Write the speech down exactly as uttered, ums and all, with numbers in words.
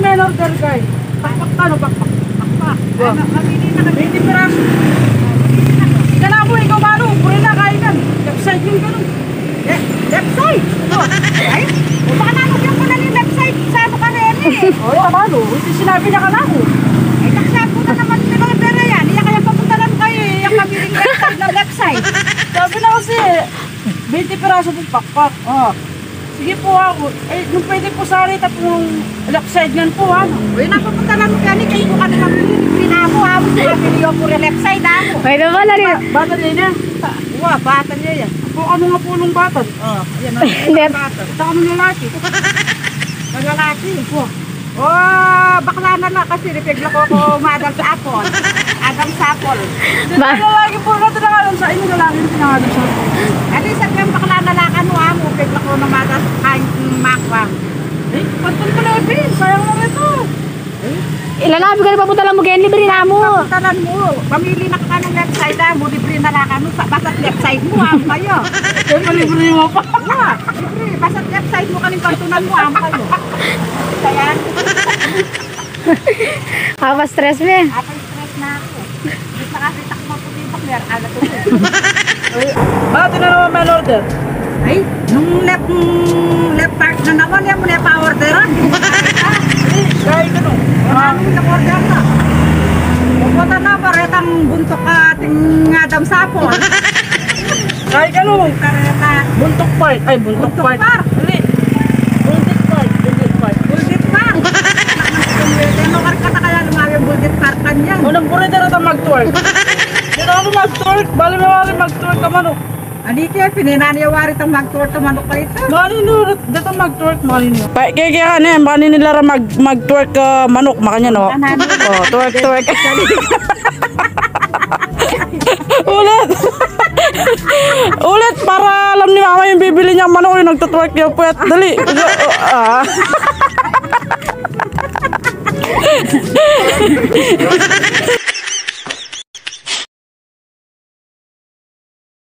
May in-order, guys. Pakpak ka, no? Pakpak. Pakpak. Wa. Ano, mamili na kami. Twenty piraso. Ika na po, ikaw, Manu. Puri na, kain na. Left side yung ganun. Le-, left side? O. Ay, o, baka naman yung pala ni left side. Sa ano ka na yan, eh? O, yun, Manu. Ito sinabi niya ka na ako. Ay, kasi ako na naman, di ba, pera yan? Iya kaya papunta lang kayo, eh. Yung kami yung left side ng left side. Sabi na kasi, eh, twenty piraso pong pakpak. O. Sige po, ako. Eh, nung pwede po sa arita pong left side ngan po, ano? Uy, napapunta lang mo kani, kaya po kami kami. Pinamo, ako po kami niyo po left side, ako. Pwede ba, lari? Ba-, bata niya niya. Wa, bata niya yan. Po, ano nga po nung bata? O, yan ang Left. Bata. Sa kami lalaki. Ang lalaki. Wa. O, bakla na la kasi ripegla ko ko Madam Sapol. Adam Sapol. Ba- Ano lagi po na tinangalan sa inyo, lalaki yung tinangalan sa inyo? Adi, sa kaya bakla na la kanu, amo, pegla ko na Madam, ay, Makwang. Eh, patun ko na, eh, sayang na ito. Ilalabi ka na papunta lang mo, Gen, libre na mo. Papunta lang mo. Pamili na ka ng left side, ah, mo, libre na la kanu. Sa, basta left side mo, ah, kayo. Eh, palibre mo pa. Wa, libre. Basta left side mo, kaning kantunan mo, ah, kayo. Kaya, Apa stress me? Apa stress na ako. Di pa kasi takma po yung bakler, ala to. Ay, ba, ito na naman may order. Ay, nung left, mm, left part na naman, yan mo na pa-orderan. Ay, kaya ka, no? Ano yung order na? Pupunta na, paretang buntok ka, ating Adam Sapol. Ay, kanu? Kareta. Buntok Park. Ay, Buntok Buntok Park. Park. Dali. Bulldit Park. Bulldit Park. Bulldit Park. Ano, karkata kaya lumawi ang Bulldit Park kanya? Unang puri dito mag-twerk. Dito kami mag-twerk. Bali, mawari mag-twerk ka manok. Ani kaya, pininani yung wari itong mag-twerk ka manok pa ito. Mani nyo, dito mag-twerk, mani nyo. Pa, kaya, kaya ka na yan, mani nila ra mag-, mag-twerk ka manok, makanya, no? Ano, ano? O, twerk, twerk. Ulit. Ulit, para alam ni mama yung bibili niyang manok, yung nagtutwerk yung puwet. Dali. Ah.